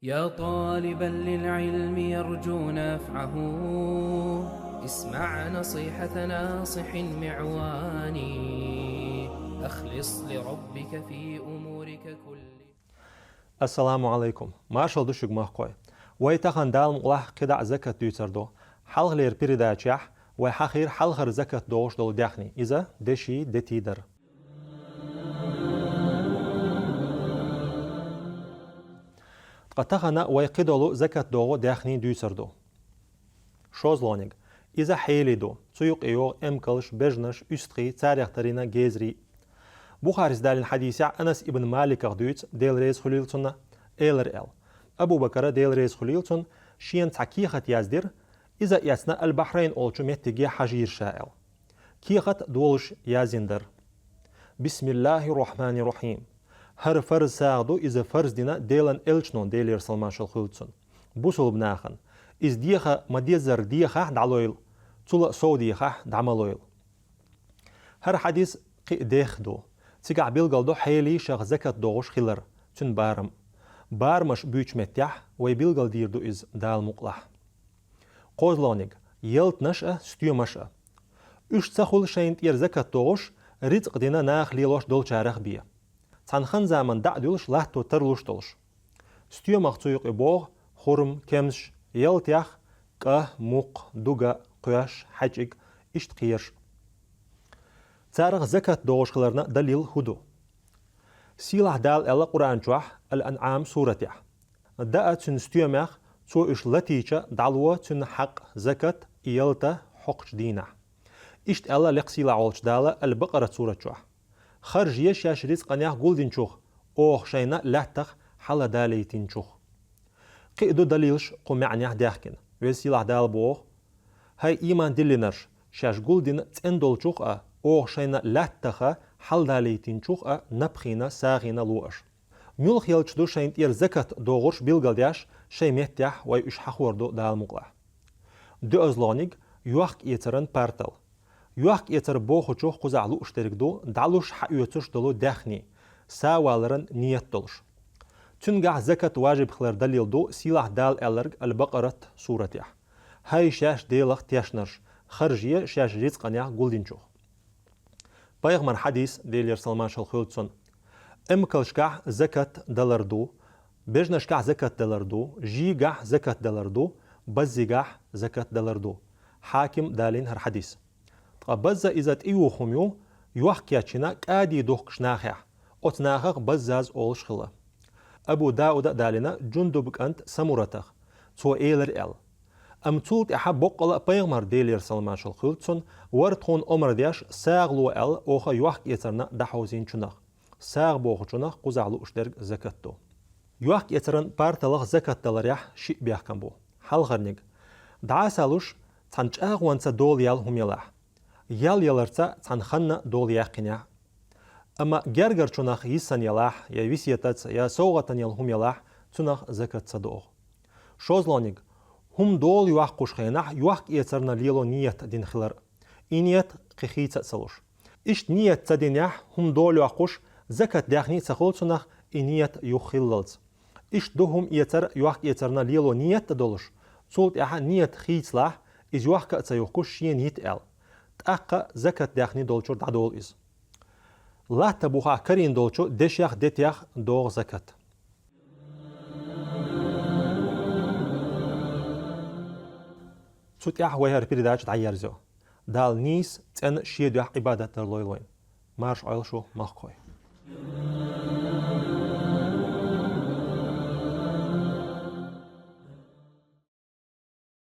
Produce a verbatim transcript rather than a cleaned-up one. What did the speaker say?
يا طالبا للعلم يرجو نفعه، اسمع نصيحة ناصح معوان. أخلص لربك في أمورك كلها. Ассаламу алайкум. Маршал ду шуьга, махкой. Вай тахан Дала мукъалахь кхидӀа закат дуьйцур ду. Хьалхалера передачехь вай хьахийра хьалхара закат догӀуш долу даьхни. Иза деши, дети дара. Ткъа тахана вай кхидолу закат догӀу даьхни дуьйцур ду. ШозлагӀниг. Иза хьели ду. Цу юкъе йогӀу эмкалш, бежанаш, уьстагӀий, царех тарийна гезарий. Бухарис далийна хьадисехь Анас ибн Маликах дуьйцу, Дела реза хуьлийла цунна, элира аьлла: Абу Бакара, Дела реза хуьлийла цунна, шена цхьа кехат яздира, иза а эцна Аль-Бахрайн олучу меттиге хьажийра ша аьлла. Кехат долуш яздина дара: «Бисмиллахир Рахманир Рахим. ХӀара фарз сагӀа ду, иза фарз дина Делан элчано, Делера салмашал хуьлу цунна, бусулба нахана. Иза деха ма-деззара дехахь дӀалойла, цул а сов дехахь дӀа ма лойла». ХӀара хьадис кхин а дехха ду. Цигахь билгал ду хьелий шаьш закат догӀуш хилар, цуьнан барам. Барамаш буьйцучу меттехь вай билгал дийр ду иза, Дала мукъалахь. КхозлагӀниг. Ялтанаш а, стоьмаш а. Уьш ца хуьлу шайна тӀера закат догӀуш, рицкъ дина наха лелош долчарах бен. Цхьана хан-заманна дӀа а дуьллуш, латто тарлуш долуш. Стоьмах цу юкъе богӀу хурма, кемсаш, ялтех кӀа, мукх, дуга, кхоьш, хьаьчиг, иштта кхераш. Царах закат догӀуш хиларна далил хӀун ду? Сийлахь Дала аьлла Къуръан чохь, Аль-Анъам суратехь: «Даа цуьнан стоьмех, цо уьш латийча, дӀало цуьнан хьакъ, закат, и ялта хьокхучу дийнахь». Иштта аьлла лекха сийлахь волчу Дала Аль-Бакъара сурат чохь: «Харжае шаьш рицкъанех гулдинчух, оха шайна лаьттах хьала далийтинчух». Кхин а ду далилаш кху маьӀнехь даьхкина. Веза сийлахь Дала боху: «ХӀай ийман диллинарш, шаьш гулдина цӀена долчух а, оха шайна лаьттаха хьала далийтинчух а напхийна, сагӀина ло аша». Муьлхха елча ду шайна тӀера закат догӀурш билгалдеш, шайн меттехь вай уьш хьахор ду, Дала мукъалахь. ДоьазлагӀниг. Йохк-эцаран партал. Йохк-эцар бохучух кхузахь лууш дерг ду дӀалуш хьаоьцуш долу даьхни, саваларан ният долуш. Цуьнгахь закат важиб хилар далил ду сийлахь Дала аьлларг Аль-Бакъарат суратехь: «ХӀай шаьш Делах тешнарш, харжае шаьш рицкъанех гулдинчух». Пайхамар хьадис, Делера салмашал хуьлу цунна: «Эмкалшкахь закат далар ду, бежнашкахь закат далар ду, жийгахь закат далар ду, баззигахь закат далар ду». Хьаким далийна хӀара хьадис. Ткъа базза иза тӀеюху хӀума ю, йохк кечйина кӀади духкуш нахехь, оцу нахах баззаз олуш хилла. Абу Дауда а далийна Джундуб кӀант Самуратах, цо элира аьлла. Амма цул тӀаьхьа боккъала а пайхамар, Делера салмашал хуьлу цунна, вара тхуна омра деш, сагӀа ло аьлла, оха йохк-эцарна дӀахьовзийначунах. СагӀа бохучунах кхузахь лууш дерг закат ду. Йохк-эцаран парталах закат даларехь шиъ бехкам бу. Хьалхарниг. ДӀа а салуш, цхьана чӀагӀонца дола яьлла хӀума ялахь, ял яларца цхьана ханна дола яьккхинехь. Амма гергарчунах йиссана ялахь, я весетаца, я совгӀатана яла хӀума ялахь, цунах закат ца догӀу. ШозлагӀниг. ХӀума дола йоккхуш хенахь йохк-эцарна лело ният дина хилар. И ният кхин хийца а ца луш. Иштта ният ца динехь, хӀума дола йоккхуш, закат даьхни а ца хуьлу цунах, и ният юххиллалц. Иштта ду хӀума эцар йохк-эцарна лело ният а долуш, цул тӀаьхьа ният хийцалахь, иза йохка а ца юхкуш, шена йита аьлла. ТӀаккха закат даьхни долчуьра дӀадолу иза. Латта бухахь карийна долчу дешех, детех догӀу закат. Цу тӀехь вай хӀара передача дӀаерзайо. Дала нийса, цӀена Шен дуьхьа Ӏибадат дар лойла вайна. Марша Ӏойла шу, махкахой.